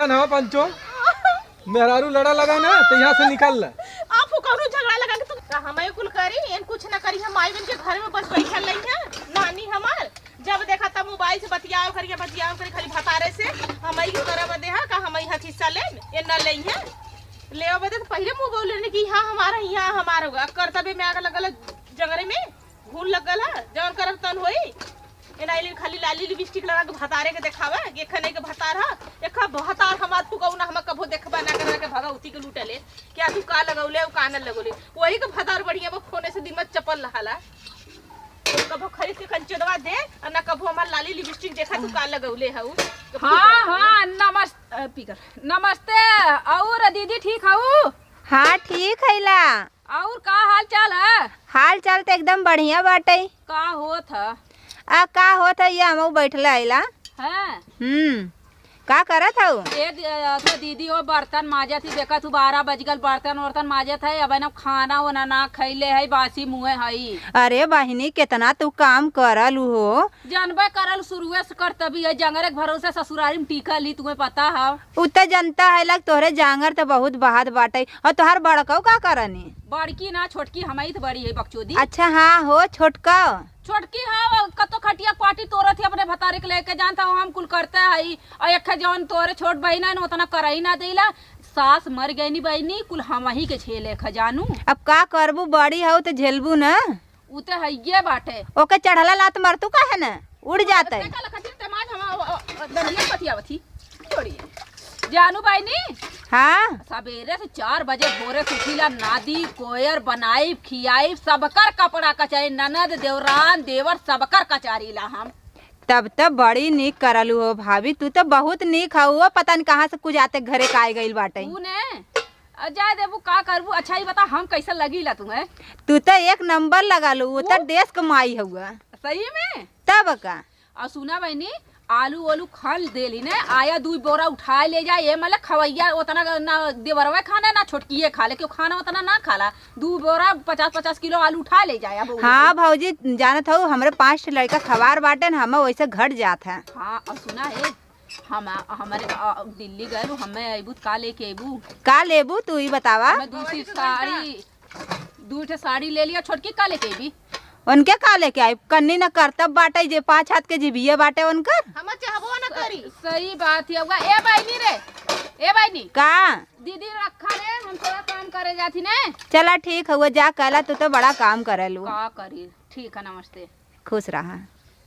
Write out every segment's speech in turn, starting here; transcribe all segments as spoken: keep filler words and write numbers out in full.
ना पंचो, मेहरारू लड़ा लगा ना, तो यहाँ से निकल ले। आप कौनो झगड़ा लगा के तुम, तो हम कुल करी, एन कुछ ना करी, हम आई बन के घर में बस बैठल रही है, नानी हमार। जब देखा तब मोबाइल से बतियाव करिए, बतियाव करी खाली भतारे से। हम ही के करब देहा का, हम ही हक हिस्सा ले, ये न लेई है। लेवा बदे तो पहले मुँह बोले ने कि यहाँ हमारा, यहाँ हमारा होगा। करतबे में आग लगल है, जंगरे में घून लगल है, जौन करब तन होई। ये ना, लेकिन खाली लाली लिपस्टिक लगा के भतारे के देखावे कि एखन के भतार है, एखा भतार हमार फुगौना, हम कभो देखबा ना करा के भगवती के लूटले। क्या तू का लगौले, का न लगौले? वही के भतार बढ़िया बा, फोने से दिमाग चपल रहाला। कभो खरीद के कंचनवा दे, और ना कभो हमार लाली लिपस्टिक देखा तू का लगौले हऊ। हाँ, हाँ, नमस-, अ, पी कर। नमस्ते, और दीदी ठीक हऊ? हाँ, ठीक है ला। और का हाल चाल है? हाल चाल तो एकदम बढ़िया बाटे। का होत है? आ, का होत है, ये हमहू बैठले आइला। हाँ। हम्म। का करत हऊ? ए दी-, अ, तो दीदी, वो बर्तन माजत ही, देखत हूँ, बारह बज गल, बर्तन वर्तन माजत है, अब ना खाना ओना ना खैले है, बासी मुँहे है। अरे बहिनी, कितना तू काम करल हो। जानबे करल, शुरुए से करतबी है, जंगरे के भरोसे ससुरारी में टिकल ही, तुम्हें पता है। उ त जनता है, लग तोहरे जांगर त बहुत बहात बाटे। और तोहार बड़कऊ का करनी? बड़की ना, छोटकी, हमही त बड़ी है, बकचोदी। अच्छा, हाँ हो, छोटका। छोटकी, हाँ, वो कतो खटिया पाटी तोरत ही, अपने भतारे के लेके जानता हो, हम कुल करते हई। और एक जौन तोरे छोट बहिन है न, उतना करही ना देला। सास मर गई नी बहिनी, कुल हमही के झेले ख जानू। अब का करबू, बड़ी हऊ त झेलबू न। उ त हइये बाटे। ओके चढ़ला लात मरतू काहे न? उड़ जाते। देखा लखन तेमाज हम, अ, अ, दनिया पतियावत ही। छोड़िए। जानू बहिनी? हाँ? सबेरे से चार बजे भोरे से उठीला, नादी, कोयर बनाई, खियाई, सबकर कपड़ा कचारी, ननद, देवरान, देवर, सबकर कचारीला हम। तब त बड़ी नीक करलू हो भाभी, तू त बहुत नीक हऊ हो, पता न कहाँ से कुजाते घरे का आइ गइल बाटे। तू ने, अ, जाए देबू, का करबू? अच्छा, ई बता, हम कैसे लगीला तुम्हें? तू त एक नंबर लगालू, वो त वो देश क माई हउआ। सही में? तब का? और सुना बहिनी, आलू ओलू खन देली ने, आया दुइ बोरा उठाए ले जाए, ये मतलब खवैया ओतना ना देवरवा खाना ना छोटकिए खा ले, क्यों खाना ओतना ना खाला। दू बोरा पचास पचास किलो आलू उठा ले जाए। अब हाँ भौजी, जानत हऊ, हमरे पाँच ठे लड़का खवार बाटे न, हम वैसे घट जात है। हाँ, और सुना है, हम, हमरे, अ, दिल्ली गए, हमें अइबू त का लेके अइबू? का लेबू तू ही बतावा। हमें दू ठी साड़ी, दू ठे साड़ी ले लिया, छोटकी का लेके अइबी? उनके का लेके आई? कन्नी न करतब बाटे, जे पाँच हाथ के जिभिये बाटे उनकर। हम चाहबो न करी। सही बात है, हुआ। ए बहिनी रे, ए बहिनी। का? दीदी रखा रे, हम थोड़ा काम करे जाथी ने। चला ठीक हउआ, जा कहला, तू तो बड़ा काम करेलू। का करी? ठीक है, नमस्ते। खुश रहा।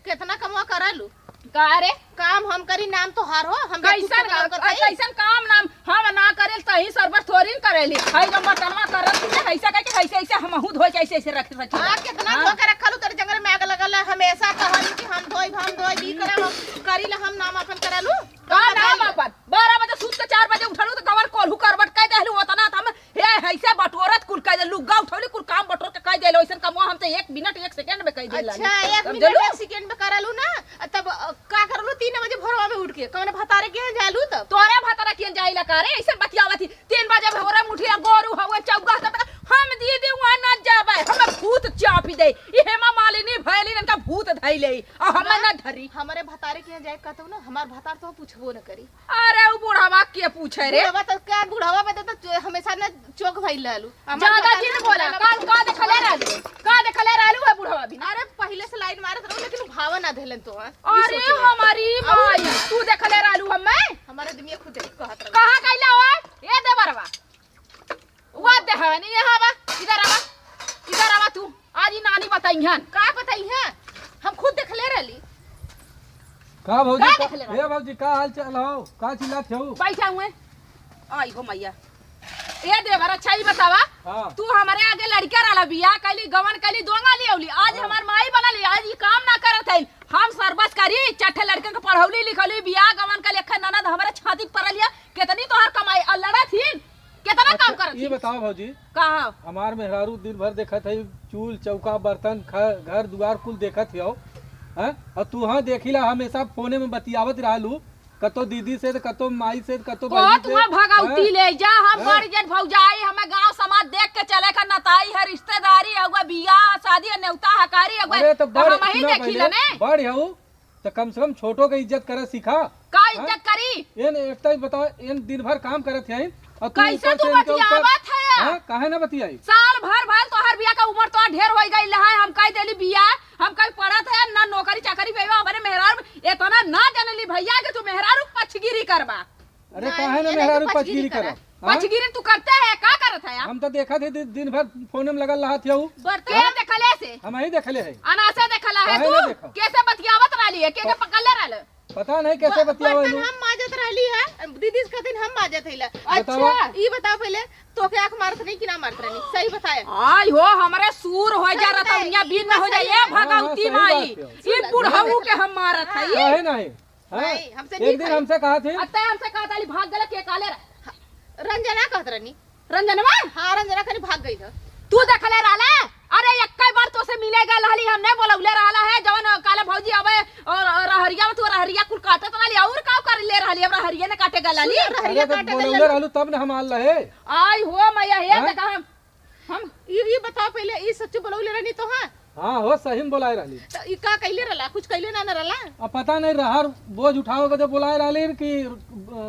कितना कमवा करलू? का रे? काम हम करी, नाम तोहार हो, हम कैसन बेवकूफ काम करत हई? कैसन काम नाम हम ना करेल, तही सरबर थोड़ी न करेली। हई जब बर्तनवा करत थी, ऐसा कह के ऐसे, ऐसे हमहू धोए के ऐसे, ऐसे रखे सची। हाँ, कितना हाँ। धो के रखलू, तोरे जंगल में आग लगल है, हमेशा कहलू कि हम धोइब, हम धोइब, ई करब, हम करी ला, हम नाम अपन करलू। का नाम अपन? बारह बजे सूत के चार बजे उठलू तो कवर कोल्हू करवट कह देहलू, ओतना त हम हे, ऐसे बटोरत कुल कह दे, लुग्गा उठौली, कुल काम बटोर के कह देलो, ऐसन कमवा हम तो एक मिनट, एक सेकंड में कह देला। अच्छा, एक मिनट, एक सेकंड में करलू ना, तब, अ, का करलू तीन बजे भोरवा में उठ के? कौन भतारे के यहाँ जालू तब? तोरे भतारे के यहाँ जाइला का रे? ऐसन बतियावत ही, तीन बजे भोरवा में उठिया, गोरू हवे, चौगा तक हम दीदी वहाँ न जाबे, हमें भूत चापी दे। ई हेमा मालिनी भैली इनका भूत धई ले, और हमें हाँ, न धरी। हमारे भतारे के यहाँ जाए कहतौ ना, हमार भतार तो पूछबो न करी। अरे, उ बुढ़वा के पूछे रे? बुढ़वा तो क्या, बुढ़वा पे तो, तो हमेशा न चौक भइल रहलू। हमार ज्यादा भतार जिन ना बोला, बोला। काल का देखले रहलू? का देखले रहलू है बुढ़वा भी? अरे, पहिले से लाइन मारत रहू, लेकिन भावा ना देलन तो, हाँ? अरे, ई सोच ले। हमारी और माई, तू देखले रहलू हमें? हमारे दुनिया खुद देख कहत रहू। कहाँ गइला हो? ए देवरवा। वा देहनी, यहाँ बा, इधर आवा, इधर आवा तू। आज ई नानी बताइहन। का बताइहन? हम खुद देखले रहली। का भौजी, का का, देखले रहली? ए भौजी, का हाल चाल हो? का चिल्लात हो? बैठा हुए। आई हो मैया। ए देवर, अच्छा ई बतावा, हाँ। तू हमरे आगे लड़का रहला, बियाह कैली, गवन कैली, दोंगा ले औली। आज हाँ। हमार माई बनली, आज ई काम ना करत है। हम सरबस करी, चट्ठे लड़कन के पढ़ौली, लिखौली, बियाह गवन कैली, एक ननद हमरे छाती पर लिया, कितनी तोहार कमाई, और लड़त ही। केतना अच्छा, काम करत ये ही? बताओ भौजी, का? हमार मेहरारू दिन भर देखत है, चूल, चौका, बर्तन, घर, घर दुआर कुल देखत हियो, हैं? और तू हाँ देखिला, हमेशा फोने में बतियावत रहलू, कतो दीदी से, कतो माई से, कतो ओ, बहिनी से, तुम्हार भगवती हैं? ले जा, हम हैं? गाड़ी जेठ भौजाई, हमें गांव समाज देख के चले का नताई है, रिश्तेदारी है, हुआ बियाह, शादी है, नेवता हकारी है, हुआ अरे तो तो बड़, हम ही सुना देखी पहले, लेने। बड़ हऊ, तो कम से कम छोटो के इज्जत करे सीखा। का हाँ? इज्जत करी? एन एक तो बताओ, एन दिन भर काम करत है और तू कैसे ऊपर तू से इनके ऊपर बतियावत है? हाँ, काहे ना बतियाई? साल भर भर तोहर बिया का उम्र तो ढेर हो गई है, हम कह देली बिया, हम कहीं पढ़त है ना नौकरी चाकरी पे, अपने मेहरारू इतना ना जनली भैया कि तू मेहरारू पछगिरी करबा। अरे नहीं, काहे ना ये नहीं तो मेहरारू पछगिरी पछगिरी करा। करा? हाँ? पछगिरी तू करते है, का करत है आप? हम तो देखा थे दि-, दिन भर फोन में लगल रहा थे। बरते हैं देखले से। हम ही देखले है। अनासे देखला है काहे तू? ना देखा? कैसे बतियावत रहली है? के के पकड़ ले रहले? पता नहीं कैसे ब-, बतियावे बर्तन लो। हम माजत रहली है, दीदी से कहते हम माजत है। बतावा। अच्छा, ई बताओ पहले, तो के आँख मारत नहीं कि ना मारत रहनी? सही बताए। आई हो, हमरे सूर हो जा, सही बताए, रतौनिया ई बीन हो बस जाए, सही ए है। हाँ, हाँ, भगवती सही माई। बात है। ई बुढ़ऊ के हम मारत है। काहे नहीं? हाँ? नहीं, हमसे एक दिन हमसे कहा थे। अत्ते हमसे कहा था, भाग गला के काले रहा। रंजना कहत रहनी। रंजनवा? हाँ, रंजना कहीं भाग गई था। तू देखले रहले? अरे, एक्के बार तोसे मिले गए रहली, हम नहीं बोलौले रहला है, जवन काले भौजी आवे और, और रहरिया में तू रहरिया कुल काटत रहली, और का कर ले रहली, अब रहरिया ने काटे गए रहली। सुन, रहरिया अरे, तो काटे गए बोलौले रहली। रहलू तब न हम आल रहे। आई हो मैया, हे हाँ? देखा हम, हम ई, ई बताओ पहले, ई सच्ची बोलौले रहनी तो हाँ? हाँ हो, सही में बोलाए रहली। तो ई का कैले रहला? कुछ कैले ना, ना रहला? अब पता नहीं, रहर बोझ उठावे के जो बोलाए रहली कि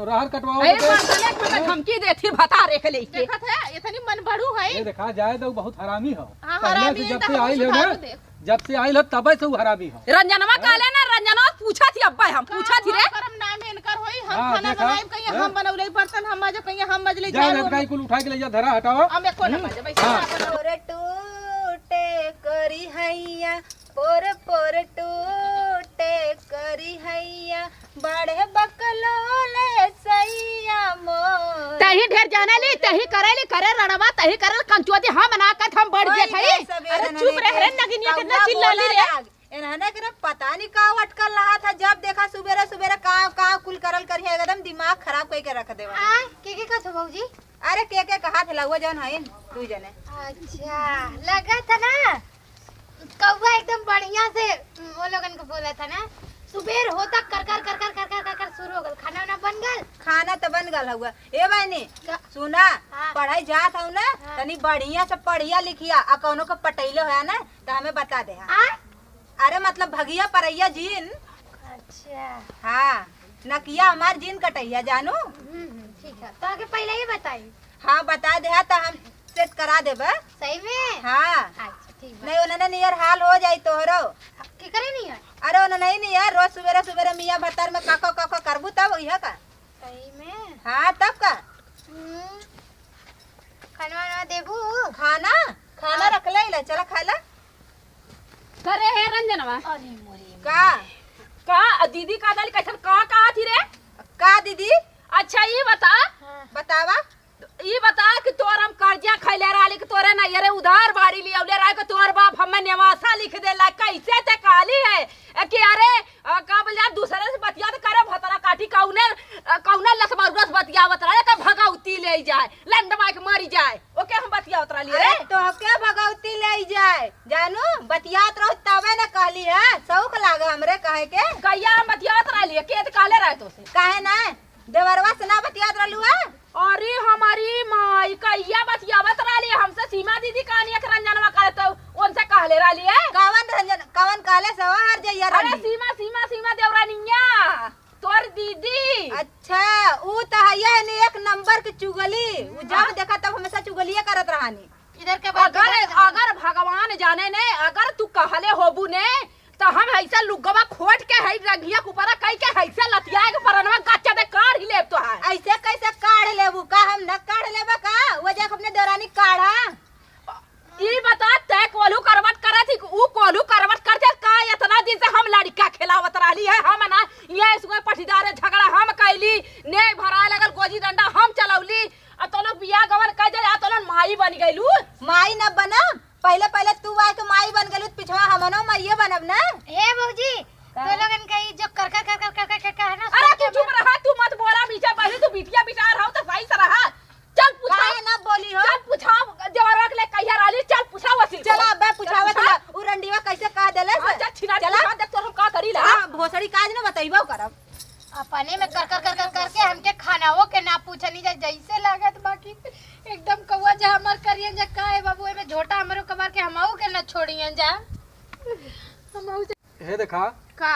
रहर कटवावे अरे के। बर्तन एक मिनट धमकी देती, भतारे के लेके। देखत है, इतनी मन बड़ू है। ये देखा जाए तो बहुत हरामी हो। हाँ, पहले हरामी से है जब तो से हम आइल हो ना, सुधार दे। जब से आइल हो तबे से वो हरामी हो। रंजनवा हाँ? काले ना, रंजनवा पूछा थी, अब्बा हम पूछा थी रे। करम नाम इनकर होई, हम हाँ, खाना देखा? बनाइब कहीं, हाँ? हम बनौले बर्तन हम माजब कहीं, हम मजले जा झाड़ू लटकाई हम कुल उठा के ले जा, धरा हटाओ। हम एको ना हम्म, माजब, ऐसे हाँ। ना करो। पोर टूटे करी हैया, पोर पोर टूटे करी हैया, बड़े बकलोले सैया मोर। तही ढेर जाने ली, तही करे ली, करे रणवा, तही करे कंचुआती, हम ना कत, हम बढ़ गए थे। अरे चुप रह रे, नगिनिया कितना चिल्ला ली रे। इन्हने के ना पता नहीं का अटकल रहा था, जब देखा सुबेरे सुबेरे का का कुल करल करिया, एकदम दिमाग खराब कइके रख देवा। आ, के के कहत हो भौजी? अरे के के कहा थे लउआ जौन हइन, तू जने। अच्छा, लगा था ना, कौआ एकदम बढ़िया से, उम, वो लोगन को बोला था ना, सुबेर होता कर कर कर कर कर कर कर कर शुरू हो गल। खाना वाना बन गल? खाना तो बन गल हुआ। ए बहनी, का? सुना, हाँ। पढ़ाई जात हूँ ना, हाँ। तनी बढ़िया से पढ़िया लिखिया, आ कौनो को पटैले होया ना, तो हमें बता दे, हाँ। आ? अरे मतलब भगिया परैया जीन। अच्छा। हाँ, नकिया हमार जीन कटैया जानू। हम्म, हम्म, ठीक है, तो आगे पहले ही बताई। हाँ, बता दे, हाँ, तो हम सेट करा देबे। सही में? हाँ। अच्छा, ठीक बा। नहीं, उन्होंने नियर हाल हो जाई तोहरो। के करे नहीं है? अरे, उन्होंने नहीं नियर, रोज सुबेरे सुबेरे मियाँ भत्तार में काको काको करबू तब इहे का। सही में? हाँ, तब का? हम्म। खाना वाना देबू? खाना? खाना हाँ। रख ले, ले, चला खा ला। करे हे रंजनवा। अरे मोरे का? का? दीदी का दाली कैसन का कहा थी रे? का दीदी? अच्छा, ई बता। हाँ। बतावा। ई बता कि तोर हम कर्जा खैले रहली कि तोरे ना ये रे उधार बाड़ी लियौले रहे कि तोर बाप हमें नेवासा लिख देला। कैसे ते कहली है ए, कि अरे, अ, का बोल यार, दूसरे से बतिया तो करे, भतरा काटी कौने, अ, कौने लसमरुआ से बतियावत रहे कि भगौती ले जाए, लंडवा के मरी जाए, ओके हम बतियावत रहली रे। अरे, तोहके भगौती ले जाए, जानू, बतियात रहो तबे न कहली है, शौक लागे हमरे कहे के। कहिया हम बतियावत रहली है, के त कहले रहे तोसे? काहे ना? देवरवा से ना बतियात रहलू है? अरे हमारी माई, कहिया बतियावत रहली हमसे? सीमा दीदी कहानी एक रंजनवा करे तो उनसे कहले रहली है? कवन रंजन, कवन कहले से हर जइया अरे रहली? सीमा, सीमा, सीमा देवरानिया, तोर दीदी। अच्छा, ऊ त है ये ने एक नंबर के चुगली। ऊ जब हाँ। देखा तब हमेशा चुगलिए करत रहानी। इधर के बात अगर, इधर से अगर भगवान जाने ने, अगर तू कहले होबू ने, त हम ऐसा लुगवा खोट के है रंगिया के ऊपर कई के ऐसे लतिया के परनवा गच्चा दे काढ़ ही लेब तो है। ऐसे कैसे काढ़ लेबू का? हम न काढ़ लेबा का? वो जाके अपने देवरानी काढ़ा। ई बता, तै कोल्हू करवट करे थी, ऊ कोल्हू करवट करते का? इतना दिन से हम लड़का खेलावत रहली है, हम ना, ये इसमें पटीदार झगड़ा हम कैली, ने भराए लगल, गोजी डंडा हम चलौली, आ तो लोग बियाह गवन कर दे, आ तो लोग माई बन गइलू। माई न बनब, पहले, पहले तू आए के माई बन गइलू, त पिछवा हमनो माइये बनब ना। हे भौजी, का? तो लोगन का ई जो कर, कर, कर, कर, कर, कर, कर, कर है ना, अरे सब तू चुप रहा, तू मत बोला, बीचे पहले तू बिटिया बिचार हो तो सही से रहा। चल पूछा। काहे ना बोली हो? चल पूछा, देवरवा के ले कहिया रहली, चल पूछा वसील को। चला, अबे पूछावत चल, पूछा। ला, उ रंडीवा कैसे कह देले हाँ, से? चल छिनार चला। पूछा, देख तोर हम का करी ला। हाँ, भोसड़ी काज ना बतैबो करब। अपने में कर, कर, कर, कर, करके हमके खानाओ के ना पूछनी जा, जैसे लागत बाकी एकदम कौआ जा हमर करियन जा, का है बाबू, एमे झोटा हमरो कबार के हमहू के ना छोड़ियन जा। हमहू जा। हे देखा। का?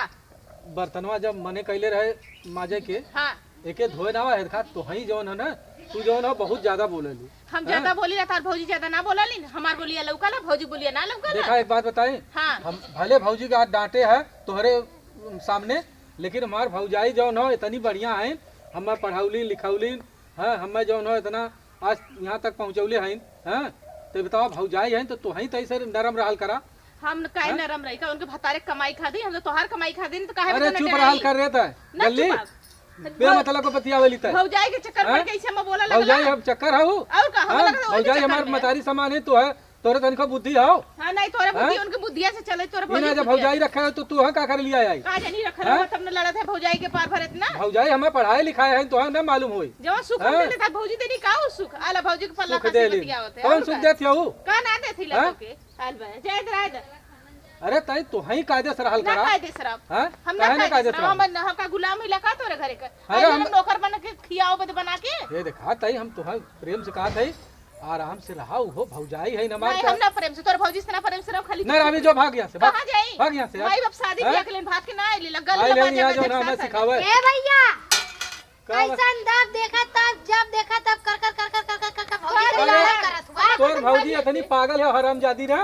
बर्तनवा जब मने कइले रहे माजे के, हाँ। एके धोए ना आवा, हेरखा तोहई जौन है ना, तू जौन हो बहुत ज्यादा बोलेलू। हम हैं? ज्यादा बोली ना, तार भौजी ज्यादा ना बोलेली ना, हमार बोलिया लौकाला, भौजी बोलिया ना लौकाला। देखा, एक बात बताई, हाँ। हम भले भौजी के आज डांटे है तोहरे सामने, लेकिन हमार भौजाई जौन हो इतनी बढ़िया है, हमें पढ़ौलीन लिखौलीन, हाँ, हमें जौन हो इतना आज यहाँ तक पहुँचौले हईन, हाँ? तो बतावा, भौजाई हईन तो तोहई तो ऐसे नरम रहल करा। हम काहे हैं? नरम रही का? उनके भतारे कमाई खा दी, हम तो तोहार कमाई खा दी, तो काहे अरे बदनाम चुप रहल कराई? कर रे तै, ना गल्ली? चुप आप। बेमतलब को बतियावेली तै। भौजाई के चक्कर में हैं? कैसे हम बोला लगला? भौजाई हम चक्कर हऊ? और का? हम हाँ? लगला ओही भौजाई चक्कर हमार में। मतारी समान है, तो है, तोरे तनिको बुद्धि हौ? हाँ, नहीं, तोरे बुद्धि, हैं? उनके बुद्धिया से चले, तोरे इना भौजी जब बुद्धिया भौजाई से। रखे है, तो तू है का कर लिया आई? का जानी रखल हैं? हुआ, तब न लड़त है भौजाई के पार भरत ना। भौजाई हमें पढ़ाए लिखाए हैं, तो है ना मालूम होई। जवन सुख हम हैं? देले था भौजी देनी का उ सुख? आला भौजी के पल्ला सुख का देली। बतिया होते हैं, कौन और सुख का? देत हऊ? का ना देत ही हैं? लड़के? आल बा, जाए दे, रह दे। अरे तई तोहई कायदे से रहल ना करा। कायदे से रहब। हैं? हम ना काहे ना कायदे कायदे से से रहब। रहब? हम, हम का गुलाम हिला का तोरे घरे के? अरे आज हम हम नौकर बन के खियाओ बद बना के? ये देखा तई हम तोहई प्रेम से कहा थई, आराम से रहा, उहो भौजाई है ना मार नहीं, का। हम ना प्रेम से, तोर भौजी से ना प्रेम से रहो, खाली ना रावी जो भाग यहाँ से, भाग। कहाँ जाई? भाग यहाँ से, यार। माई बाप शादी हैं? किया के लेन भाग के ना आइले, लग्गा अरे लगा ले, बाटे यहाँ जो बच्चा हमें शादी। सिखावे। ए भैया, का बा- कैसन दब देखा तब, जब देखा तब कर कर कर कर कर कर कर कर भौजी अरे, से लड़ाई करत हुआ। तोर भौजी इतनी पागल है, हरामजादी ना,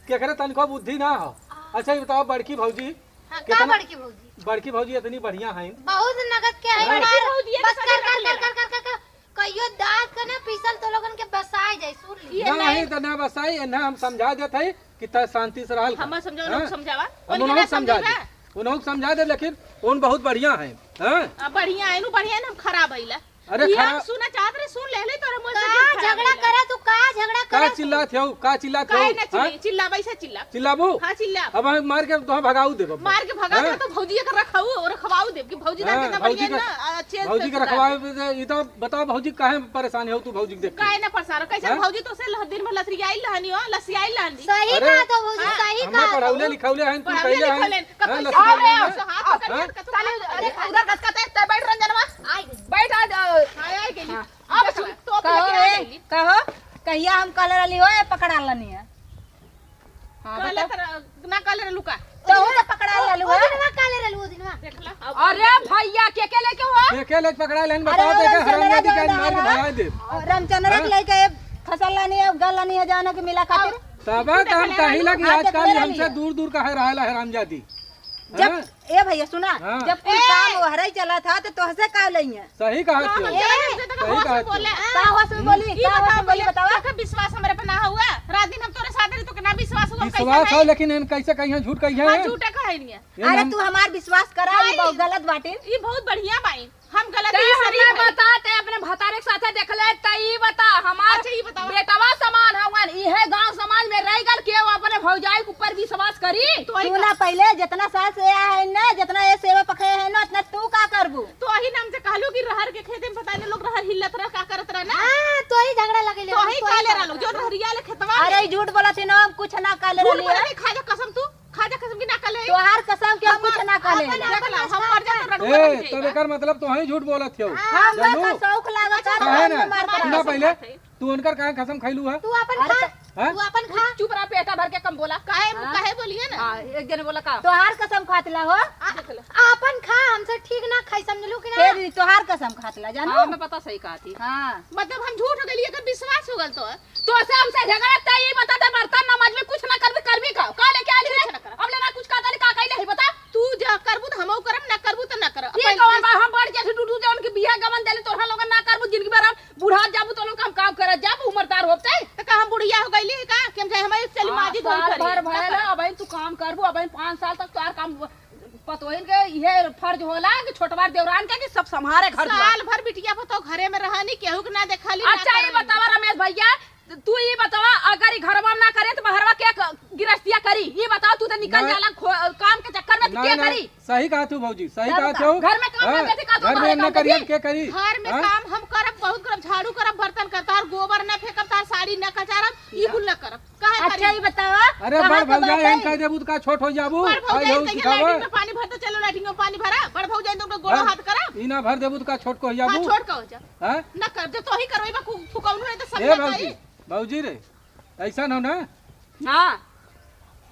केकरे तनिको बुद्धि ना हो। अच्छा, ये बताओ, बड़की भौजी हाँ, का कितना बड़की भौजी? बड़की भौजी इतनी बढ़िया है। बहुत नगद के है हाँ। यार। बड़की भौजी है बस तो कर कर कर कर कर कर कर कर। कहियो दांत के ना पीसल तो लोगन के बसाए जाए, सुन ली। ये नहीं नहीं। तो ना बसाई, इन्हें हम समझा देत है कि तय शांति से रहल कर। हम समझाओ, हाँ? लोग समझावा। हम उन्हें उन्हें ना समझा समझावा। दे, उन्हें समझा दे, लेकिन उन बहुत बढ़िया है, हाँ? अब बढ़िया है, नु बढ़िया है, हम खराब आइला। अरे ये हम खराब। सुना चाहत रहे, सुन ले ले, तोरा मुंह से का झूठ खराब झगड़ा आइला। करा तू, का झगड़ा का करा तू? चिल्लात हो, का चिल्लात हो, काहे ना चिल्लाई? हाँ? चिल्ला, वैसे चिल्ला। चिल्लाबू? हाँ, चिल्ला। अब हम मार के तो भगाऊ देबो। मार के भगा हाँ? दे तो भौजी के रखाऊ और रखवाऊ देब कि भौजी हाँ, जान के ना भौजी बढ़िया के, ना, अच्छे भौजी से के सुधार रखवाए दे। दे, ई तो बताओ भौजी काहे परेशान हो तू भौजी के देख के? काहे ना परेशान हो? कैसे हाँ? भौजी तो से लह-, दिन भर लसियाइल रहनी हो, लसियाइल रहनी। सही अरे, कहा तो भौजी, हाँ। सही हमें कहा पढ़ौले तो। लिखौले हैं, तू पढ़ौले कैले हैं? लिखौले हैं, कब हाँ, कैसे लसियाइले पढ़ौले हैं? हो? हाथ हाँ? पकड़ के तू चले, काहे अरे, उधर घसकत है, ते बैठ रंजनवा। आई। बैठ आ, आ, हाँ, आई गेली। हाँ। अब देख ले। तो कहो, अपने ए, आ गेली। कहो, कहिया हम कहले रहली हो, ए, पकड़ा लनी है। हाँ, कहले बता। तर-, ना कहले रहलू का? तो वो तो पकड़ा ओ, लेलू, ओ हाँ? दिनवा कहले रहलू, ओ दिनवा। देख ला। अरे भैया, के के लेके हो? के के लेके पकड़ा लेन, अरे बताओ वो तो, के रामचंद्रा हरामजादी जो का है मार के ना, भगाए दे। रामचंद्रा के हाँ? लेके फसल लानी है, गल लानी है, जाना के मिला खातिर। तब तो हम कही लगी, हाँ, आजकल देखले हमसे रहिए। दूर दूर का है रहला हरामजादी। जब, हाँ? ए भैया सुना, हाँ। जब कुल ए! काम ओहरे ही चला था तो तोहसे का लइया? सही कहा का तू। हम जाने, हमसे तो सही होश कहा में तू। बोले। का होश में बोली? ई का होश बताओ में बोली भैया, बतावा? तोके विश्वास हमरे पे ना हुआ? रात दिन हम तोरे साथ रही, तोके ना विश्वास हुआ, हम कैसे विश्वास है, कहीं? लेकिन एन कैसे कहिया झूठ कहिया हाँ, है? झूठे कहे नहीं है। एन अरे हम तू हमार विश्वास करा, ई आई। बहुत गलत बाटे। ई बहुत बढ़िया बाई। हम गलत ते ही शरीफ हमें है। बता, ते अपने भतारे के साथे देखले, ते ई बता, हमार अच्छा, ई बतावा। बेटवा समान हवन, इहे गांव समाज में रह गल, केहू अपने भौजाई के ऊपर विश्वास करी? तो ही तू का ना पहिले जितना साल से आया है ना, जितना ये सेवा पखे है ना, उतना तू का करबू? तो ही नाम से कहलू कि रहर के खेते में पता नहीं लोग रहर हिलत रह, का करत रह ना। हाँ, तो ही झगड़ा लगे ले, तो ही तो ही काले झगड़ा रहलो, जो लगे। रहरिया ले खेतवा अरे, में। झूठ बोलत ही ना, हम कुछ ना काले झूठ रहली बोलत है। है, खा जा कसम तू। खा जा कसम की ना कहले। तोहार कसम के हम कुछ ना कहले। अपन देख ला, हम मर जाते ए, रंगवा रंग तब जाएगा। एकर मतलब तोहई झूठ बोलत हो। हाँ, जानू? हमरा का शौक लागत है, काहे हम ना? मार सुना करब। पहिले, तू उनकर काहे कसम खैलू है? तू अपन अरे खा, त-, हैं? तू अपन खा। चुप रहा, पेटा भर के कम बोला। काहे, हाँ? काहे बोलिए ना? हाँ, एक जने बोला का? तोहार कसम खातिला हो। आ, देख ला। आपन खा, हमसे ठीक ना खाई, समझलू कि ना? ए दीदी, तोहार कसम खातिला, जानू? हाँ, मैं पता सही कहा थी। हाँ। मतलब हम झूठ हो गइली, एकर विश्वास हो गल तो। तो से हमसे झगड़ा, त ई बता दे, बर्तन न मजबी, कुछ ना करबी, करबी का? का लेके आली रे? कुछ ना करब। अब ले ना कुछ कहता ले, का कइले है बता? तू जा करबू त हमहू करब, ना करबू त ना करब। ई अपन कौन बा? हम बड़ जेठ डूडू जे उनके बियाह गमन देले, तोहरा लोगन ना करबू, जिंदगी भर हम बुढ़ा जाबू, तो लोग हम काम करत जाबू, उम्रदार होब ते। त का हम बुढ़िया हो गइली है का? कि हम चाहे हमारे चली हाँ, माजी धोई साल करी। भर भयल, अब तू काम करबू, अब पाँच साल तक तोहार काम पतोहिन के इहे फर्ज होला कि छोटवार देवरान के कि सब संभारे घर दुआर। साल भर बिटिया पतोह घरे में रहनी, केहू के ना देखली, ना अच्छा, ये करली। बतावा रमेश भैया, तू ये बतावा, अगर ई घरवा में ना करे तो बहरवा के क-, गिरस्तिया करी? ये बताओ, तू तो निकल ना। जाला खो-, काम के चक्कर में, तो ना, के ना, करी? सही कहा तू भौजी, सही तब कहा का? तू। घर में काम हाँ, ना करती का तो घर में बाहर ना काम करिए, करती? के करी? घर में हाँ? काम हम करब, बहुत करब, झाड़ू करब, बर्तन करब, तार गोबर ना फेंकब, तार साड़ी ना कचारब, ई कुल ना करब। काहे अच्छा, करी? ई बतावा, अरे, कहाँ बड़ के भौजाई बात हम है? कह देबू त का छोट हो जाबू? बड़ आई भौजाई हो कहिए सिखावा। लैट्रिन में पानी भरते, चलो लैट्रिन में पानी भरा। बड़ भौजाई तुमको गोड़ भर, हाथ करा। ई ना भर देबू त का छोट को हो जाबू? हाँ, छोट का हो जा। हाँ? ना कर, जब तो ही करवाई बा, फु-, फुकौनू रहे तो सब ए ना भौजी, करी। भौजी रे, ऐसा ना हो ना। हाँ।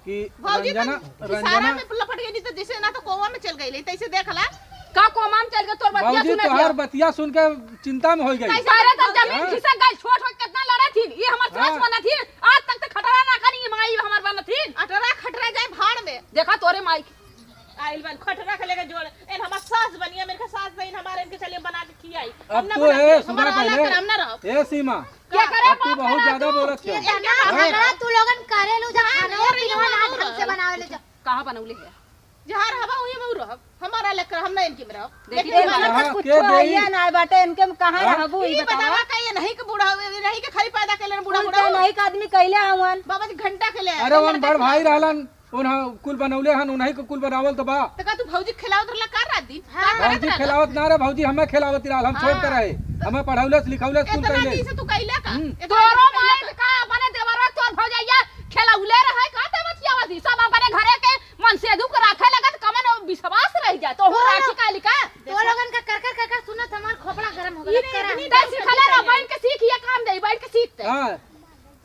कि भौजी तो रंजना, खिसारा रंजना में लपट गई, नहीं तो जैसे ना तो कोमा में चल गई, तैसे देख ला। का कोमा में चल गई? तोर बतिया भौजी सुनत तोहार हिया। बतिया सुन के चिंता में हो गई। कैसे अरे तो जमीन हाँ? खिसक गई, छोट हो कितना लड़े थी, ये हमार सास हाँ। बना थी, आज तक तो खटरा ना करी, ये माई हमार बना थी। अटरा खटरा जाए भाड़ में। देखा तोरे माई। आइल बन खटरा के लेके जोड़, एन हमार सास बनिया, मेरे के सास बहिन हमारे इनके चलिए बना के खियाई। हम अब ना तो बनाई, ए, सुना हमारा अलग पहले। कर, हम ना रहो। ए सीमा, का? अब तू बहुत ज्यादा बोलत हो। ये ना हाँ? झगड़ा तू लोगन करेलू, जा हाँ, खाना ये पीना ये ना ये ढंग से बनावे ले जा। कहाँ बनौले है? जहाँ रहबा वही में रहब। हमारा लेकर हम ना इनके में रहब। देखी लेकिन तो हमारा कहाँ कुछ के देई? आइया ना बाटे, इनके में कहाँ हाँ? रहबू, ई ई बतावा। बतावा का ये नहीं के बूढ़ा, ये नहीं के खाली पैदा कैले बूढ़ा, उनके बूढ़ा हो। नहीं के आदमी कैले हवन। बाबा जी घंटा के ले अरे आए, वन लड़का बड़ के भाई ले आए। रहलन, उन्हा कुल बनौले हन, उन्हीं के कुल बनावल तो बा। तो का तू भौजी खिलावत रहला का रात दिन? हाँ। रात भौजी दिन खिलावत ना रे, भौजी हमें खिलावत रहल, हम छोट हाँ। रहे। हमें पढ़ौलस, लिखौलस, कुल इतना कैले। दिन से तू कैला का? हम्म। इतना तोरो दिन से कैला माई का? का अपने देवरा तोर भौजैया खिलौले रहे का ते बतियावत ही? सब अपने घरे के मनसेधु के राखे लगत, कमन विश्वास रह जाए। तो तोरो राखी का लिखा? तो लोगन का कर कर कर कर सुनत हमार खोपड़ा गरम हो गया। इतनी तै सिखले रह, बैठ के सीख, ये काम दे, बैठ के सीख ते। हाँ।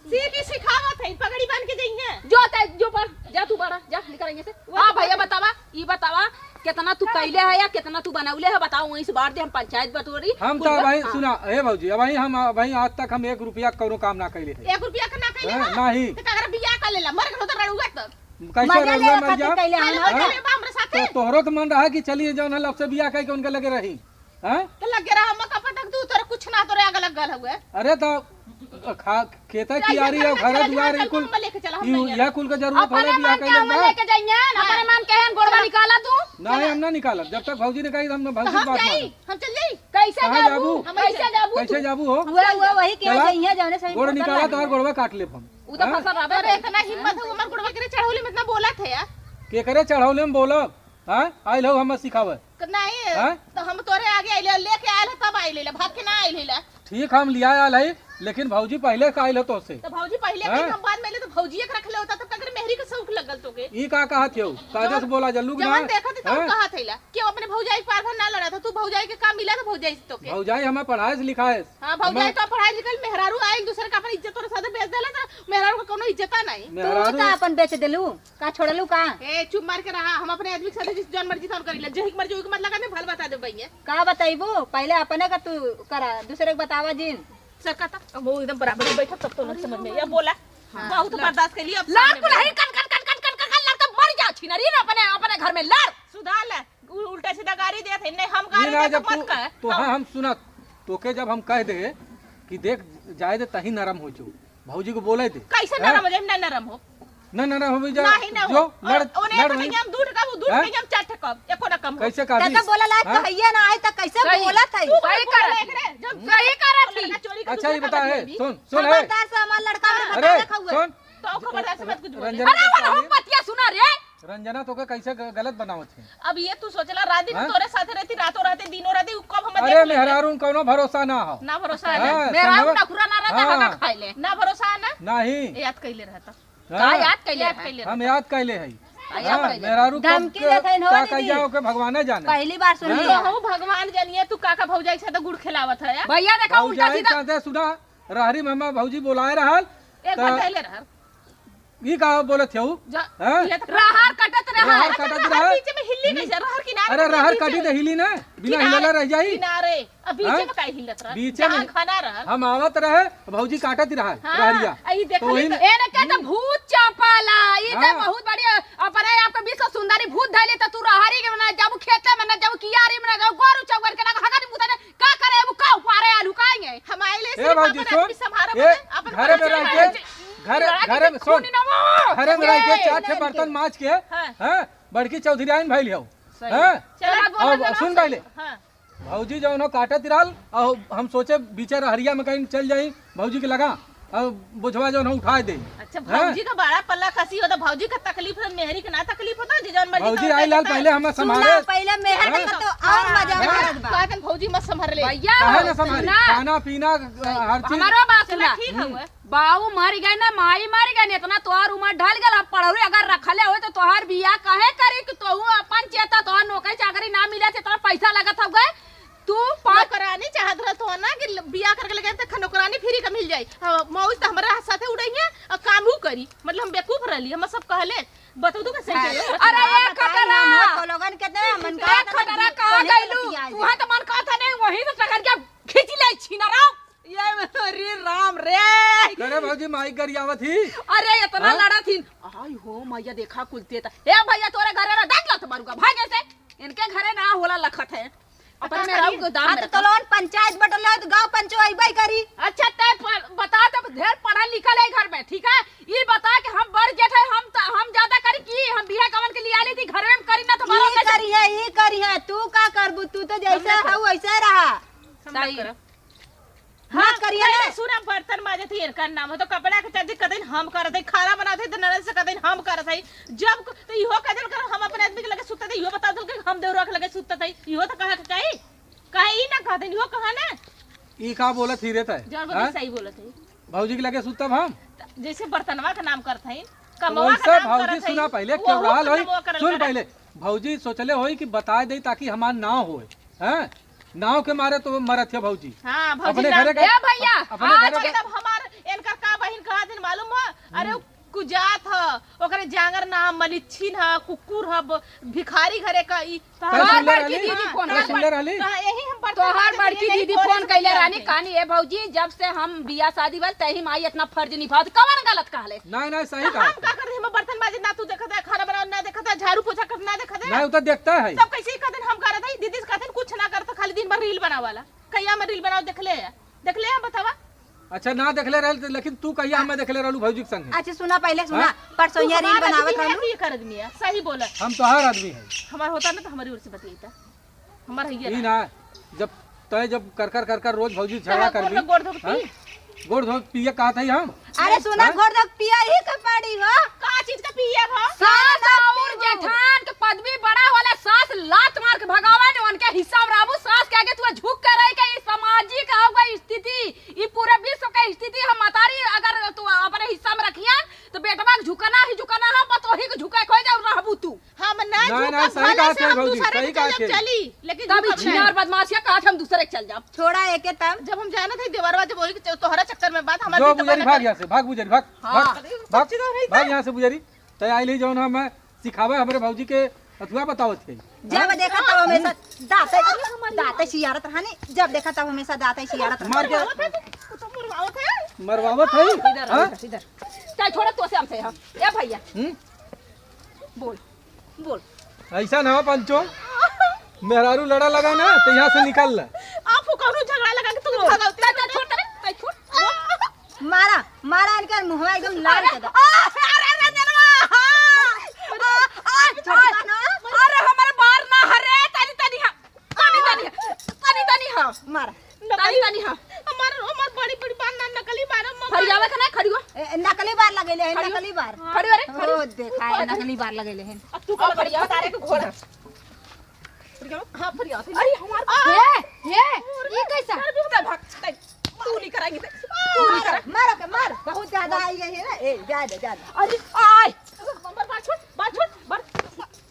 सीख ही सिखावत है, पगड़ी बांध के जइहे। जो ते, जो बढ़, जा तू बढ़ा, जा निकल यहाँ से। वो हाँ तो भैया, बात है। बतावा, ई बतावा, कितना तू कैले है या कितना तू बनौले है, बताओ, वहीं से बांट दे, हम पंचायत बटोरी। हम कुल तो का-, भाई हाँ। सुना, ए भौजी, अब भाई हम, भाई आज तक हम एक रुपया कौनो काम ना कैले है। एक रुपया का ना कैले हाँ, है? नहीं। तो का अगर बियाह कर लेला, मर गलो तो रड़ुआ तो। कैसे मजा रड़ुआ ले मर खातिर जा? कैले हम। पहले हाँ? कैले बा हमरे साथे। तो तोहरो तो मन रहा कि चलिए जौन है, अब से बियाह करके उनके लगे रही। हैं? तो लगे रहा, हम का पटक दू, तोरे कुछ ना, तोरे आग लग गल हुए। अरे तो खा-, खेते चल, कियारी चल, और चल, घरे चल, दुआरे चल, कुल, हम लेके चला, हम यू-, नहीं यह कुल के जरूरत अपने होले बियाह मन के कैले हम बा। लेके जाइए, हाँ। अपने मन के हम गोड़वा निकाला तू। नहीं, हम ना निकालब। जब तक भौजी ने कही, हम तो भौजी तो की हम बात जाई, मानब। हम चल जाई। कैसे कहाँ जाबू? जाबू? हम कैसे जाबू तू? कैसे जाबू हो? हुआ, हुआ, वही के चला। जाइए, जाने से गोड़ निकाला, तोहार गोड़वा काट लेब हम। उ तो हाँ? फसल रहबे अरे, करे। इतना हिम्मत हो, हमार गोड़वा के चढ़ौले में इतना बोलत है यार। के करे चढ़ौले में बोलब? हाँ? आइल हो हमें सिखावे। क-, नहीं, हाँ? तो हम तोरे आगे आइले, लेके आयल है तब आइले, भाग के ना आइले। ठीक, हम लिया आयल है, लेकिन भौजी पहले से आइल हो तोसे। तो भौजी पहले हाँ? कहीं हम बाद में आइले तो भौजी एक रख ले होता, तब का करे मेहरी के शौक लगल तोके। ई का कहत हो? कायदे से बोला जल्लू कि जवन ना? देखत है, तब हाँ? कहत है ला। क्यों अपने भौजाई के पार भर ना लड़ा था? तू भौजाई के काम मिला था भौजाई से तोके। भौजाई हमें पढ़ाए से लिखाए। हाँ, भौजाई हमें तो पढ़ाए लिखल, मेहरारू आइल दूसरे का अपन इज्जत तोरे साथे बेच देला, तो मेहरारू का कोनो इज्जत नहीं। तू मेहरारू का अपन बेच देलू? का छोड़लू का? ए, चुप मार के रहा। हम अपने आदमी के साथे जिस जौन मर्जी तौन करीला। जेहिक मर्जी ओहिक मत लगा दे, भल बता दे बइये। का बताइबू? पहले अपने का तू करा, दूसरे के बतावा जिन। सर का था? अब वो एकदम बराबर बैठक तब तो लोग समझ में या बोला। हाँ, बहुत लड़। बर्दाश्त कर लिया, अब लाड़ सामने कुल बोला। है, कन, कन, लड़ तो मर जा, छिनरी ना अपने, अपने घर में लड़। सुधार ले, उ-, उल्टा सीधा गारी देत है, नहीं हम गारी नहीं, देत जब तो मत तू, कह। तो हाँ। हाँ, हम सुनत, तोके जब हम कह दे कि देख, जाए दे, तही नरम हो जो। भौजी को बोले दे। कैसे हैं? नरम हो जाए? ना नरम हो। ना, ना, ना, हो भी जा। नहीं, ना जो, हो। लड़, और उन्हें लड़ एक वहीं। ठे हम दू ठे कब, दू ठे हैं? हम चार ठे कब, एको ना कम हो। कैसे कहबी? तो बोला लायक हैं? तो हइये ना आए, तो कैसे सही। बोलत है? तू सही बोला करत एक ही। रे, जब हम्म। सही करत ही। लड़का चोरी के अच्छा, दूसरे ये का बता, बदले है, भी। सुन, सुन, है। खबरदार से हमार लड़का में अरे, बता रखा हुआ है। सुन। तो खबरदार से मत कुछ बोले। रंजना अरे, के वाला सामने। हम बतिया सुना रे। रंजना, तोके कैसे ग-, गलत बनावत है? अब ये तू सोचला, रात दिन हाँ? तोरे साथे रहती, रातों राते, दिनों राती, उ कब हम अरे, देख लेंगे? मेहरारू कौनो भरोसा ना हो। ना भरोसा है। हाँ, मेहरारू संगवा-, नखुरा ना रहता, हाँ। हगा खाए ले। ना भरोसा है ना? नहीं। याद कैले रहता। हाँ। का याद कैले याद रहा? कैले हम रहता? याद कैले है। आ, याद हाँ, कैले। मेहरारू कब धमकी के देत है, का इन्होंने कह दी। जाओ के भगवाने जाने। पहली बार सुन हाँ। लिया। तो हम भगवान जानिए, तू काका भौजाई के साथ गुड़ खिलावत है, या? भैया देखा, उल्टा भौजाई सीधा। साथे सुना, रहरी में हमार भौजी बोलाए रहल, एक तो बार कहले रहल। ई का बोलत हऊ? जा, हैं? ये तो रहर कटत रहा। रहर कटत रहर रहा। बीच में हिली कैसे? रहर किनारे अरे, में रहर बीच कटी में। तो हिली ना, बिना किनारे, हिलला रह जाई। किनारे, अब बीच हैं? में काहे हिलत रहा? बीच में जहाँ घना रहल। हम आवत रहे, भौजी काटत रहा, हाँ, रहरिया। आ, ई देखो, तो वही ई तो, में ए, ना, कहता हम्म। भूत चापाला, ई तो हाँ। बहुत बढ़िया, अपने आप के विश्व सुंदरी भूत धैले, तो तू रहरी के में ना जाबू, खेते में ना जाबू, कियारी में ना जाबू, गोरू चौगर के ना, हगरी मुतने, का करे, अब का उपारे आलू खाएंगे? हम आइले ए सिर्फ भौजी, अपन सुन, आदमी संभारो ए, बने, अपन घरे में बच्चे रह के, संभारो। घर, लड़ा के घरे में, सुन, खूनी ना हो। घरे में रह के ए, चार ठे नहीं बर्तन के। माज के, हाँ। हाँ, बड़की चौधरी आइन भइल हौ। सही। हाँ? चला, अब बोला ना, सुन ना, पहले। हाँ। भौजी जौन हो काटत रहल, और हम सोचे बीचे रहरिया में कहीं चल जाई, भौजी के लगा। अब बोझवा जौन हो उठाए दे। अच्छा, हैं? भौजी का बड़ा पल्ला खसी होता, भौजी का तकलीफ होता, मेहरी के ना तकलीफ होता, जे जौन मर्जी भौजी तौन आई लाल करता। पहले हमें सुन संभाले। ला, पहिले मेहर के हैं? तो और हाँ, मजा हैं? मारत बा। का दिन भौजी मत संभर ले। भैया, काहे ना संभाले? सुना। खाना पीना, अ, हर चीज। हमारो बात चला, सुना। ठीक हम्म। हवे। बाऊ मर गए ना, माई मर गए ना, इतना तोहार उम्र ढल गल, अब पढ़ौरी अगर रखले होई तो तोहार बियाह काहे करी कि तोहू अपन चेता, तोहार नौकरी चाकरी ना मिले, इतना पैसा लगत हवे, तू पाँच नौकरानी चाहत रहत हो ना कि ल-, बियाह करके लेके आए, त नौकरानी फ्री का मिल जाई। हाँ, मौज त हमरा साथे उड़ाई है और काम हु करी। मतलब हम बेवकूफ रहली, हम सब कहले, बतऊ तो कैसे हाँ। के? अरे, हाँ, ए बताई खटरा! हम हो तो लोगन के दे, मन ए कहत है खटरा, कहाँ तोहने से गइलू? बतियाए तू है तो मन कहत है नहीं, वहीं से टकर के खींच ले छीनरा। ये रे राम रे। अरे भौजी, माई गरियावत ही। अरे, इतना हाँ? लड़ा थी। आई हो मैया, देखा कुल ते त। ए भैया, तोरे घरे ना देख लो तो मरुगा, भागे से। इनके घरे ना होला लखत है। अपन का में करी? रहू गोदाम हाँ, में तो रखा। तोलोन पंचायत बटले हो तो गाँव पंचो अइबे करी। अच्छा, तै प-, बता, तब ढेर पढ़ा लिखल है घर में, ठीक है? ई बता कि हम बड़ जेठ है, हम त-, हम ज्यादा करी कि हम बियाह कवन के लिए आली थी, घर में करी ना तो ई बारह का करी है, ई करी है, तू का करबू? तू तो जैसे हम ना हऊ वैसे रहा। हम ना सही। करब। ना ना, करिए पहले ना। सुना, बर्तन माजत ही इनका नाम हो, तो कपड़ा के चर्चा कतई हम करत हई, खाना बनात हई, तो ननद से कतई हम करत हई। जब क-, तो इहो कजल कर, हम अपने आदमी के लगे सुतत हई, इहो बता दल के हम देवरा के लगे सुतत हई, इहो तो कहा के चाही। कहे ई ना कहत हई, इहो कहा ना। ई का बोलत ही रे तै? जौन बोलत हैं? सही बोलत हई। भौजी के लगे सुतब हम? त-, जैसे बर्तनवा के नाम करत हई, तो कमवा वैसे के नाम भौजी करत हई, सुना पहले, वो केवड़ाल कुल होई, कमवा करल सुन करे। पहले। भौजी सोचले होई कि बताए दे ताकि हमार नाव होए, हैं? नाव के मारे तो मरत है भौजी। हाँ, भौजी अपने नाम घरे के, ए भैया, अपने आज घरे के तब हमार इनकर का बहिन कहा दिन मालूम हो? अरे, हम्म। उ कुजात ह, ओकरे जांगर ना, मलिच्छिन ह, कुकुर ह, ब-, भिखारी घरे का ई तोहार सुनले बड़की रहली? दीदी फोन तोहार कइले। सुनले रहली? हाँ, यही हम बर्तन तोहार माजत बड़की रही, दीदी थोड़े फोन से कइले बियाह रहनी, के। कहनी, "ए भौजी, जब से हम बियाह शादी भल, तही माई इतना फर्ज निभावत, कवन गलत कहले?" नहीं, नहीं, सही तो कहा। हम का करत, हम बर्तन माजे ना तू देखत है, खाना बनावे ना देखत है, झाड़ू पोछा करत ना देखत है। नहीं, उ तो देखता है। सब कैसे ही कहते हम करत है, दीदी से कहते कुछ ना करत, खाली दिन भर रील बनावाला। कहिया में रील बनाओ, देख ले, देख ले, हम बतावा। अच्छा, ना देखले रहल, लेकिन तू कहिया हमें देखले रहलू भौजी के संगे? अच्छा, सुना, पहले सुना, हाँ? परसों तू ये रील हमार बनावत आदमी है रहलू। कि एकर आदमी है? सही बोला। हम तोहार आदमी है। हमार होता ना तो हमारी ओर से बतियाता। हमार है ये ई ना। ना, जब तय जब कर कर कर कर रोज भौजी तो झगड़ा हम कर गोड़ दी, में गोड़ धो के हाँ? पी। गोड़ धो पिए कहत है हम? अरे सुना, हाँ? गोड़ धो के पिया ही के पड़ी हो। का चीज का पिए हो? सास और जेठान के पदवी बड़ा वाला सास लात मार के भगावे ने, उनके हिस्सा में रहबू। सास के आगे तू झुक के रही के ई सामाजिक हो गई स्थिति, ई पूरे विश्व के स्थिति। हम मतारी अगर तू अपने हिस्सा में रखिया तो बेटवा के झुकना ही झुकना है, पतोही के झुके खोई जाऊ रहबू तू। हम ना नहीं, झुकब, नहीं, सही भले बात से है हम भौजी, दूसरे सही के बात चल है। चली, लेकिन तब ई झुकब नहीं। छिनार बदमाशिया काट हम दूसरे के चल जाब। छोड़ा एके तब। जब हम जानत है देवरवा जब वही के च-, तोहरा चक्कर में बात हमार जो भी तो बुझारी बना भाग के। यहाँ से, भाग बुझारी, भाग, हाँ। भाग, भाग, भाग यहाँ से बुझारी। तय आइल ही जौन हम सिखावे हमरे भौजी के अथुआ बतावत है। जब हाँ? देखा तब हमेशा दाते, दाते सियारत रहनी, जब देखा तब हमेशा दाते सियारत मार के रहनी। तू तो मुरवावत है। मरवावत है? इधर, हाँ? इधर, इधर। चल छोड़ा तो से हमसे हम। ए भैया। हम्म? बोल, बोल। ऐसा ना हो पंचो, मेहरारू लड़ा लगा ना तो यहाँ से निकल ले। आप कौनो झगड़ा लगा के तुम भगाओ। तै, तै छोड़, तै, तै छोड़। मारा, मारा इनके मुंहवा एकदम लाल कर दे। आ, अरे रंजनवा, हाँ। आ, आ, छोटका ना। अरे हमारे बार ना हरे, तनी तनी हा, तनी तनी हा, तनी तनी हा। मारा। तनी तनी हा। हमार, हमार बड़ी बड़ी बार ना नकली बार, हम खड़ी आवे का ना, खड़ी हो। ए, नकली बार लगेले हैं, खड़ी हो। नकली बार। खड़ी हो रे, खड़ी हो। ओ, देखा है, नकली बार लगेले हैं। अब तू का खड़ी हो। सारे को घोड़ा। हाँ, फरिया थे। अरे, हमार आ! ये, ये, अरे, ये कैसा? अरे, भाग, भाग, तू नहीं कराएंगे, तू नहीं मार, करा। मार के, मार। बहुत ज्यादा आई गई है ना। ए, जा दे, जा दे। अरे, आय। बार, बार छोड़, बार छोड़, बार,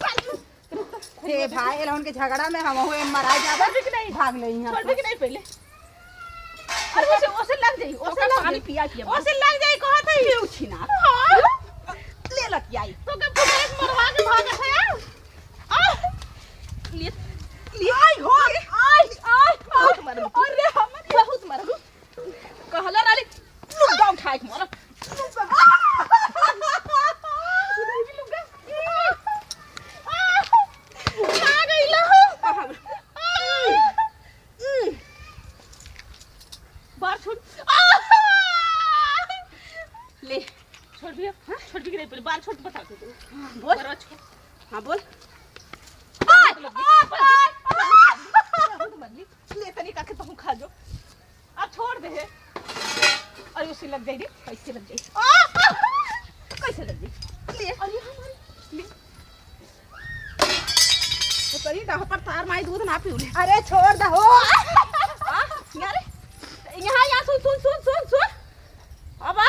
बार छोड़। ए भाई, ए लोगन के झगड़ा में हम हुए मरा जाबे। छोड़ भी कि नहीं? भाग ले यहाँ छोड़ से। भी कि नहीं पहले? अरे, ओसे, ओसे लग जाई, ओसे ओकर लग पानी जाई। पिया के ओसे लग जाई, कहत है। ले उछिना। हाँ। ले लतियाई। तो के फुटेक मरवा के भागत है यार। आ! ले, ले। आई हो, आई, आई, बहुत मरलू। अरे, हम बहुत मरलू। कहला राली, लुग्गा उठाए के मारा। लुग्गा। आ गइला हो। बार छोड़। ले। छोड़ दिया? हाँ? छोड़ भी नहीं, पहले बार छोड़, बता दे तू। हाँ, बोल। बरवा छोड़। हाँ, बोल। आ, आ, आ, आ। ले, तनी काके तहूँ खा जो। अब छोड़ दे। अरे, उसे लग जाई रे। कैसे लग जाई? आ, आ, कैसे लग जाई? ले। अरे, हमारी, ले। तो तनी डहपर तार माई दूध ना पीउले। अरे छोड़ दे हो। आ, यारे, यहाँ, यहाँ सुन, सुन, सुन, सुन, सुन। अब आ,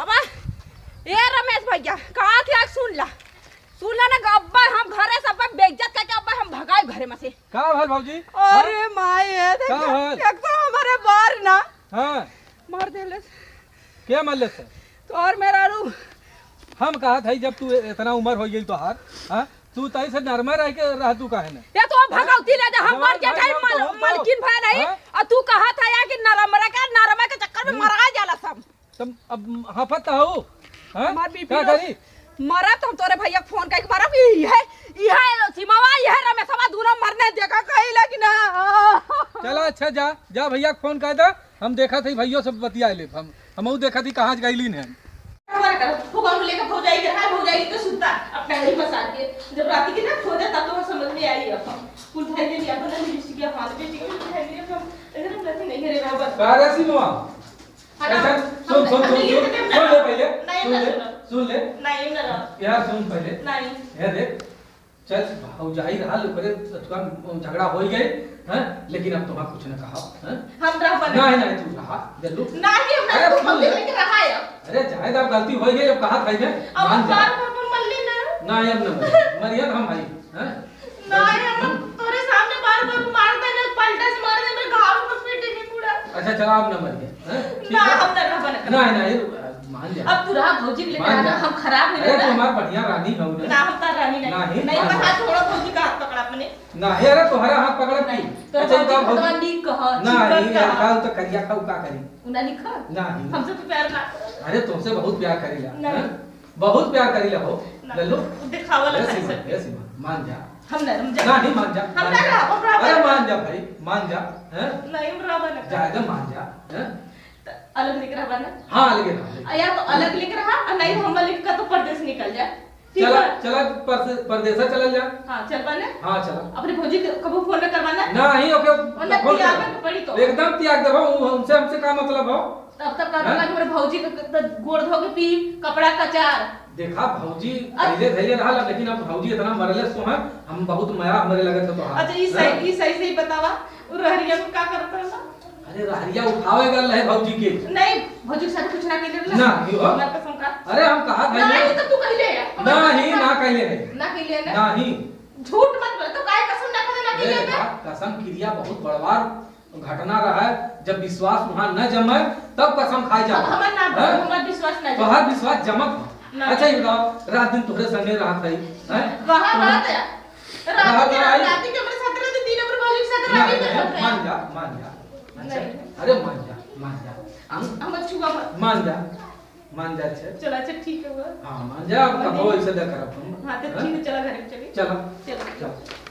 अब आ। ए रमेश भैया, कहा थे आज सुन ला। सुन ला ना, अब्बा हम घरे से अब्बा बेइज्जत करके अब्बा हम भगाए घरे में से। का भल भौजी? अरे हाँ? माई, ए देख, का भल? एक तो हमारे बार ना हाँ। मार देले। के मरले से? तोर मेहरारू हम कहत हई, जब तू इतना उम्र होइ गइल तोहार, हाँ, तू तई से नरमा रह के रह, तू काहे न? या तो भगवती ले जा, हम जवान मर के भाई ठाई हम मल-, तो, हम तो, मलकिन भय नहीं, हाँ? और तू कहत है या कि नरमा के, नरमा के चक्कर में हम्म। मरा जाला सब। तुम अब हाफत तो हो, हाँ? हमार बीपी का लो। करी? मरब तो हम तोरे भैया के फोन करके मरब, ई है, ई है सिमवा, ई है रमेशवा, दूनो मरने देखा कहीं लग ना। चला अच्छा, जा, जा भैया के फोन कर दे। हम देखा थी भैया से बतिया ले, हम, हमहू देखा थी कहाँ गईलीन है। हमारे घर फुगौन लेके भौजाई के, हाय भौजाई के सुता, अपना यही बसा के। जब राती के ना खोजे तब तो समझ में आई। अब हम कुल धर के लिया, अपना लिपस्टिक या हाथ पे टिकट उठा लिया, हम इधर हम रहते नहीं, घरे रहो बस। का रे सिमवा? हटा, ऐसा, हम, सुन, सुन, हम सुन, ये सुन, तो सुन ले पहले, नहीं, सुन नहीं ले, सुनो। सुन ले। नहीं, नहीं रहो। यार सुन पहले। नहीं। ये देख, चल, भौजाई रहा, ओकरे सचुआ झगड़ा होइ गए, हैं? लेकिन अब तुम्हारा कुछ न कहा, हैं? हम रह बने। नहीं, नहीं, तू रहा, जल्लू। नहीं, हम अरे, तू सुन हम ले। लेके रहा है। अरे, जाए दा, गलती होइ गई, अब कहा था इधर, अब मान जा। बार बार बोल मल्ली ना। नहीं, अब न मरिया, मरिया हम भाई, हैं? नहीं, हम तोरे सामने बार बार मार दे ना, पलटा से मार दे, मेरे घाव पर पीटे नहीं पूरा। अच्छा, चला, अब न मरिया, हैं? ठीक ना, है? हम ना रह बने। नहीं, नहीं, मान जा। अब तू रहा भौजी के लेके मान आना, जा। हम खराब हो अरे, जाता। तू हमार बढ़िया रानी हो ना। ना, हम तार रानी नहीं। नहीं, नहीं, नहीं, मान हम जा। हाथ छोड़ो, भौजी का हाथ पकड़ा अपने। ना, हे, अरे, तोहरा हाथ पकड़ा नहीं। नहीं। तोहरा अच्छा, भौजी का भौजी? भगवान नीक कह, नहीं, चिकन यार, कह। का तो करिया खाऊ, का करी? उ ना लिखा? नहीं। हमसे तो प्यार ना करे। अरे, तुमसे बहुत प्यार करीला, नहीं। हैं? बहुत प्यार करीला हो, ना। लल्लू। उ दिखावा अरे, लगा सीमा, से। अरे, सीमा, मान जा। हम ना, हम जा। नहीं, मान जा, हम मान ना जा। रहा, हम रहा अरे, बने। मान जा भाई, मान जा, हैं? नहीं, हम रहा बने। जाए दे, मान जा, हैं? त अलग लेके रहबा ना? हाँ, अलगे रहा, अलगे। आ, या तो अलग लेके रहा, आ नहीं तो हम लेके का तो परदेस निकल जाए। ठीक चला, बा? चला, परस-, परदेसा चलल जा। हाँ, चलबा ना? हाँ, चला। अपने भौजी के कबो फोन न करबा ना? नहीं, ओके, ओन्ने फोन त्याग कर। के पड़ी तो। एकदम त्याग देबो, उ-, उनसे हमसे का मतलब हो? तब तक का हैं? लगा कि मेरे भौजी के क-, क-, गोड़ धो के पी, कपड़ा कचार। देखा, भौजी अब पहले धैले रहा, लेकिन अब भौजी इतना मरले सो हैं, हम बहुत मया हमरे लगे थे तो हाँ। अच्छा, ई सही, हैं? ई सही, सही बतावा, उ रहरिया में का करता है? अरे, रहरिया उठावे गल रहे भौजी के। नहीं, भौजी के साथ कुछ ना कइले रहला? ना, क्यों हो? हमार कसम खा। अरे, हम कहा भाई ना, ना। ये तो तू कइले है। ना, ही ना कइले है। ना कइले है ना? ना, ही। झूठ मत बोल, तो काहे कसम ना खाने ना अरे, कइले है? बात कसम क्रिया बहुत बड़वार घटना रहा है। जब विश्वास वहाँ न जमे, तब कसम खाए अब जाओ। हमार ना बोल, हैं? हमार विश्वास ना तो जमे। हर विश्वास जमत हो। ना। अच्छा, ये बताओ, रात दिन तोहरे संगे रहत है, हैं? वहाँ तो बात है। रात रात दिन आई। रात के हमरे साथ रहते, तीन नंबर भौजी के साथ ना, रहते, ना, रहते। मान जा, मान जा। अच्छा, नहीं। अरे मान जा, मान जा। हम, हम छुआ मत। मान जा, मान जा, अच्छा। चला, अच्छा, ठीक है, हुआ। हाँ, मान जा, अब मान कबो जा। ऐसे ना करब हम। हाँ, तो हैं? ठीक है, चला घर में चली। चला। चला। चला।